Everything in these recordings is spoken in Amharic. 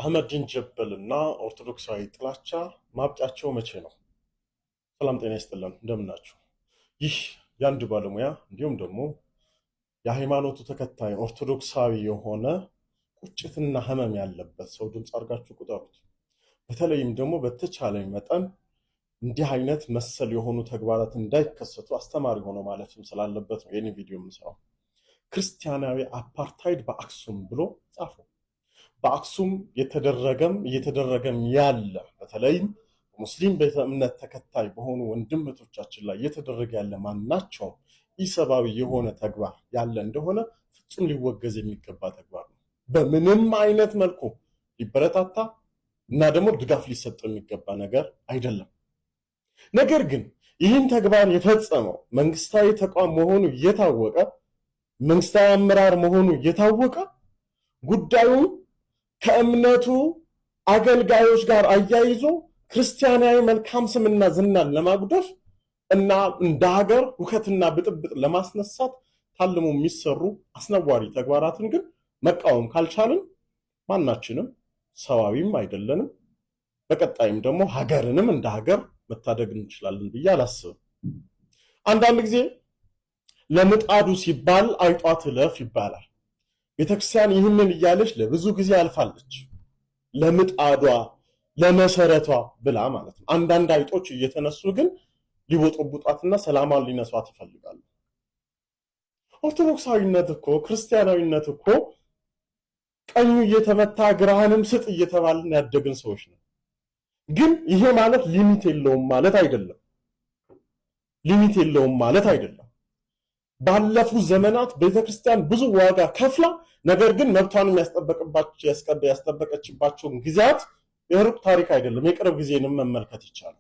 አህመዲን ጀበልና ኦርቶዶክሳዊ ጥላቻ ማብቂያቸው መቼ ነው? ሰላም ጤና ይስጥልን፣ እንደምናችሁ። ይህ የአንድ ባለሙያ እንዲሁም ደግሞ የሃይማኖቱ ተከታይ ኦርቶዶክሳዊ የሆነ ቁጭትና ህመም ያለበት ሰው ድምፅ አድርጋችሁ ቁጠሩት። በተለይም ደግሞ በተቻለኝ መጠን እንዲህ አይነት መሰል የሆኑ ተግባራት እንዳይከሰቱ አስተማሪ ሆኖ ማለፍም ስላለበት ነው ይህን ቪዲዮ የምሰራው። ክርስቲያናዊ አፓርታይድ በአክሱም ብሎ ጻፈው። በአክሱም የተደረገም እየተደረገም ያለ፣ በተለይም ሙስሊም ቤተ እምነት ተከታይ በሆኑ ወንድም እህቶቻችን ላይ እየተደረገ ያለ ማናቸውም ኢሰብአዊ የሆነ ተግባር ያለ እንደሆነ ፍጹም ሊወገዝ የሚገባ ተግባር ነው። በምንም አይነት መልኩ ሊበረታታ እና ደግሞ ድጋፍ ሊሰጠው የሚገባ ነገር አይደለም። ነገር ግን ይህን ተግባር የፈጸመው መንግስታዊ ተቋም መሆኑ እየታወቀ፣ መንግስታዊ አመራር መሆኑ እየታወቀ፣ ጉዳዩን ከእምነቱ አገልጋዮች ጋር አያይዞ ክርስቲያናዊ መልካም ስምና ዝናን ለማጉደፍ እና እንደ ሀገር ሁከትና ብጥብጥ ለማስነሳት ታልሞ የሚሰሩ አስነዋሪ ተግባራትን ግን መቃወም ካልቻልን ማናችንም ሰዋዊም አይደለንም። በቀጣይም ደግሞ ሀገርንም እንደ ሀገር መታደግ እንችላለን ብዬ አላስብም። አንዳንድ ጊዜ ለምጣዱ ሲባል አይጧ ትለፍ ይባላል። ቤተክርስቲያን ይህንን እያለች ለብዙ ጊዜ አልፋለች። ለምጣዷ ለመሰረቷ ብላ ማለት ነው። አንዳንድ አይጦች እየተነሱ ግን ሊቦጠቡጧትና ሰላሟን ሊነሷት ይፈልጋሉ። ኦርቶዶክሳዊነት እኮ፣ ክርስቲያናዊነት እኮ ቀኙ እየተመታ ግራህንም ስጥ እየተባልን ያደግን ሰዎች ነው። ግን ይሄ ማለት limit የለውም ማለት አይደለም። Limit የለውም ማለት አይደለም። ባለፉት ዘመናት ቤተክርስቲያን ብዙ ዋጋ ከፍላ ነገር ግን መብቷን ያስጠበቀችባቸውን ጊዜያት የሩቅ ታሪክ አይደለም፣ የቅርብ ጊዜንም መመልከት ይቻላል።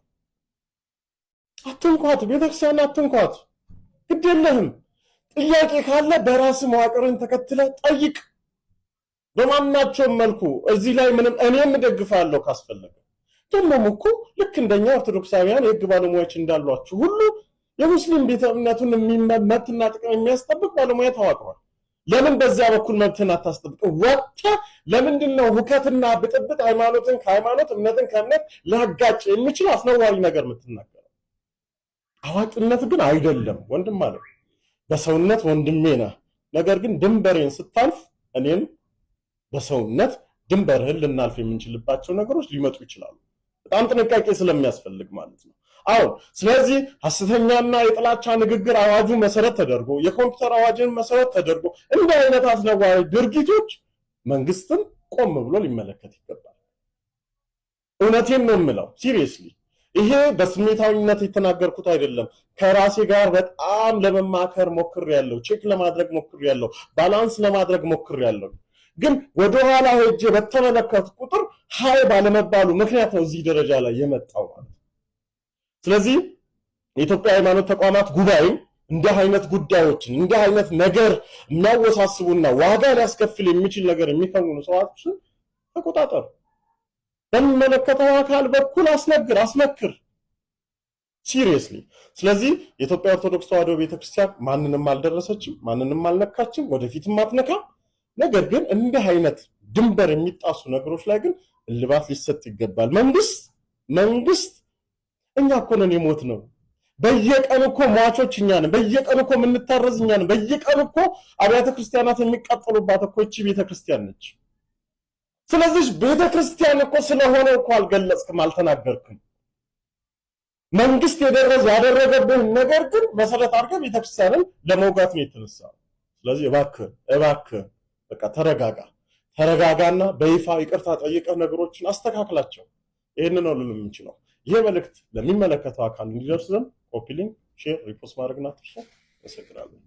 አትንኳት፣ ቤተክርስቲያን አትንኳት፣ ግድ የለህም። ጥያቄ ካለ በራስ መዋቅርን ተከትለ ጠይቅ። በማናቸውም መልኩ እዚህ ላይ ምንም እኔም እደግፋለሁ ካስፈለገ። ደግሞም እኮ ልክ እንደኛ ኦርቶዶክሳውያን የህግ ባለሙያዎች እንዳሏችሁ ሁሉ የሙስሊም ቤተ እምነቱን መብትና ጥቅም የሚያስጠብቅ ባለሙያ ተዋቅሯል። ለምን በዚያ በኩል መብትን አታስጠብቅ? ወጥተህ ለምንድን ነው ሁከትና ብጥብጥ፣ ሃይማኖትን ከሃይማኖት፣ እምነትን ከእምነት ሊያጋጭ የሚችል አስነዋሪ ነገር የምትናገረው? አዋቂነት ግን አይደለም ወንድም ማለት በሰውነት ወንድሜ ነህ። ነገር ግን ድንበሬን ስታልፍ እኔም በሰውነት ድንበርህን ልናልፍ የምንችልባቸው ነገሮች ሊመጡ ይችላሉ። በጣም ጥንቃቄ ስለሚያስፈልግ ማለት ነው። አሁን ስለዚህ ሐሰተኛና የጥላቻ ንግግር አዋጁ መሰረት ተደርጎ፣ የኮምፒውተር አዋጅን መሰረት ተደርጎ እንዲህ አይነት አስነዋሪ ድርጊቶች መንግስትም ቆም ብሎ ሊመለከት ይገባል። እውነቴን ነው የምለው፣ seriously ይሄ በስሜታዊነት የተናገርኩት አይደለም። ከራሴ ጋር በጣም ለመማከር ሞክሬያለሁ፣ check ለማድረግ ሞክሬያለሁ፣ balance ለማድረግ ሞክሬያለሁ። ግን ወደኋላ ሄጄ በተመለከቱ ቁጥር ሀይ ባለመባሉ ምክንያት ነው እዚህ ደረጃ ላይ የመጣው ማለት ነው። ስለዚህ የኢትዮጵያ ሃይማኖት ተቋማት ጉባኤ እንዲህ አይነት ጉዳዮችን፣ እንዲህ አይነት ነገር የሚያወሳስቡና ዋጋ ሊያስከፍል የሚችል ነገር የሚከውኑ ሰዎችን ተቆጣጠሩ። በሚመለከተው አካል በኩል አስነግር፣ አስመክር። Seriously። ስለዚህ የኢትዮጵያ ኦርቶዶክስ ተዋሕዶ ቤተክርስቲያን ማንንም አልደረሰችም፣ ማንንም አልነካችም፣ ወደፊትም አትነካም። ነገር ግን እንዲህ አይነት ድንበር የሚጣሱ ነገሮች ላይ ግን እልባት ሊሰጥ ይገባል። መንግስት እኛ እኮ ነን የሞት ነው። በየቀኑ እኮ ሟቾች እኛ ነን። በየቀኑ እኮ የምንታረዝ እኛ ነን። በየቀኑ እኮ አብያተ ክርስቲያናት የሚቃጠሉባት እኮ እቺ ቤተክርስቲያን ነች። ስለዚህ ቤተክርስቲያን እኮ ስለሆነ እኮ አልገለጽክም፣ አልተናገርክም። መንግስት የደረሰ ያደረገብህን ነገር ግን መሰረት አድርገህ ቤተክርስቲያንን ለመውጋት ነው የተነሳው። ስለዚህ እባክህ እባክህ በቃ ተረጋጋ፣ ተረጋጋና በይፋ ይቅርታ ጠይቀህ ነገሮችን አስተካክላቸው። ይህንን ነው ልል የምንችለው። ይሄ መልእክት ለሚመለከተው አካል እንዲደርስ ዘንድ copy link፣ share፣ repost ማድረግን አትርሱ። አመሰግናለሁ።